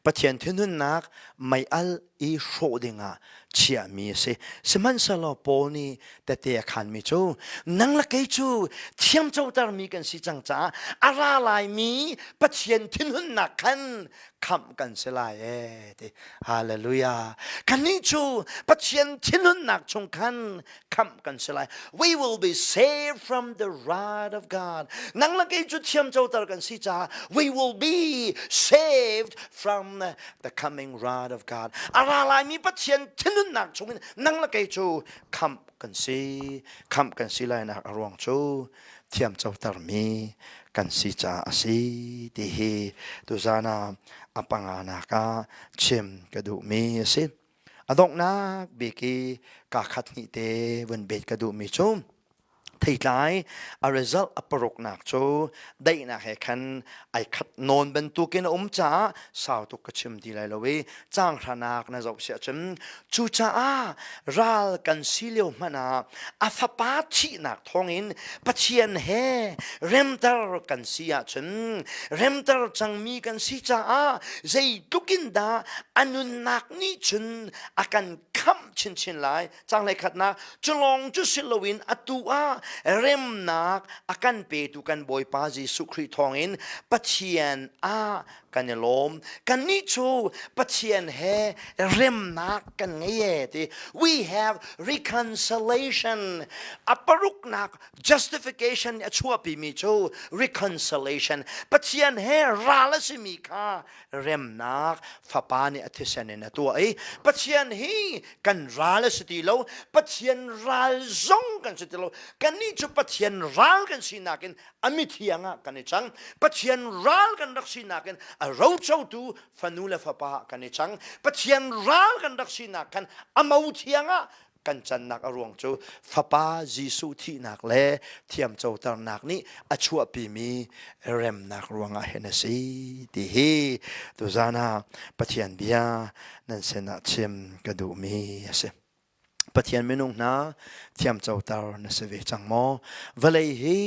Pathian thinhunnak mei-al i hrawh dingah chiahmi a si. Sihmanhsehlaw Paul nih tete a khanmi cu nang le kei cu thiamcotermi kan si cang caah a ra laimi Pathian thinhunnak khan khamh kan si lai ee ti. Hallelujah. Kannih cu Pathian thinhunnak chung khan khamh kan si lai. We will be saved from the wrath of God. Nang le kei cu thiamcoter kan si caah we will be saved from the coming wrath of God. A ra laimi Pathian thinhunnak chungin nang le kei cu khamh kan si. Khamh kan si lainak a ruang cu thiamcotermi kan si caah a si ti hi tuzan ah a panganak ah chim ka duhmi a si. A donghnak bik i kaa khat hnih te vun bet ka duhmi cu theitlai a result a paruknak cu daihnak he khan ai khat nawn bantukin a um caah sau tuk ka chim ti lai lo i caang hranak na zoh siah cun cucaah ral kan si lio hmanh ah a fapa thihnak thawngin Pathian he remter kan si ahcun remter cangmi kan si caah zeitluk in dah a nunnak nih cun a kan khamh chinchin lai changlei khatnak cu lawng cu si loin atu ah remnak a kan petu kan Bawipa Jesuh Khrih thawngin Pathian ah kan i lawm kannih cu Pathian he remnak kan ngei e ti we have reconciliation a paruknak justification a chuahpimi cu reconciliation Pathian he ral a simi kha remnak fapa nih a thisen in a tuah i Pathian hi kan ral a si ti lo Pathian ral zong kan si ti lo kannih cu Pathian ral kan sinak in a mithiang ah kan i cang Pathian ral kan rak sinak in a rocotu fanu le fapa kan i cang Pathian ral kan rak sinak khan a mo thiang ah kan cannak a ruang cu fapa Jesuh thihnak le thiamcoternak nih a chuahpimi remnak ruangah hin a si ti hi tuzan ah Pathian bia nan sinah chim ka duhmi a si. Pathian minung hna thiamcoter na si ve cang maw? Vawlei hi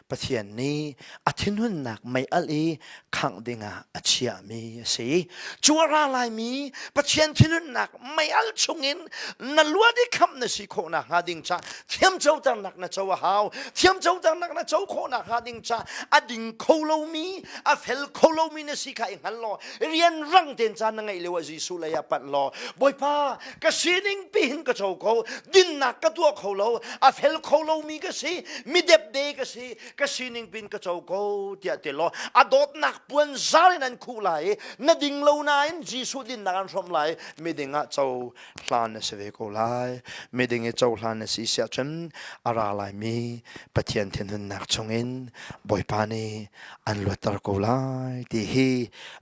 Pathian nih a thinhunnak mei alh i khangh dingah a chiahmi a si. Cu a ra laimi Pathian thinhunnak mei alh chungin na luat i khamh na si khawh nakhnga ding ca thiamcoternak na co a hau. Thiamcoternak na co khawh nakhnga ding ca a ding kho lomi, a fel kho lomi na si kha i hngal law rian rang tein caan na ngeih lio ah Jesuh lei ah panh law Bawipa ka sining pi hin ka co ko. ko. Dinnak ka tuah kho lo, a fel kho lomi ka si, mi depde ka si, ka sining pin ka co ko tiah ti law a dawtnak puan zar in an khuh lai i na ding lo nain Jesuh dinnak an hrawmh lai miding ah co hlan na si ve ko lai. Miding i cohlan na si siah cun a ra laimi Pathian thinhunnak chungin Bawipa nih an luatter ko lai ti hi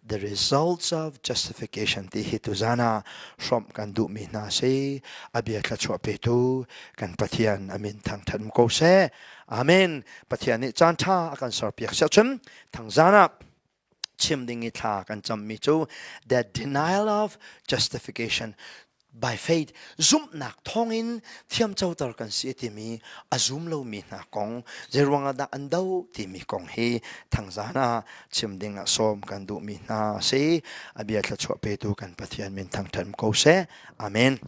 the results of justification ti hi tuzan ah hrawmh kan duhmi hna si. A bia thluachuah petu kan Pathian a min thangṭhat ko seh. Amen. Pathian nih caan ṭha a kan serpiak siah cun thangzan ah chim ding i thla kan cammi cu the denial of justification by faith zumhnak thawngin thiamcoter kan si timi a zum lomi hna kong zeiruang ah dah an do timi kong hi thangzan ah chim ding ah sawm kan duhmi hna si. A bia thluachuah petu kan Pathian min thangṭhat ko seh. Amen.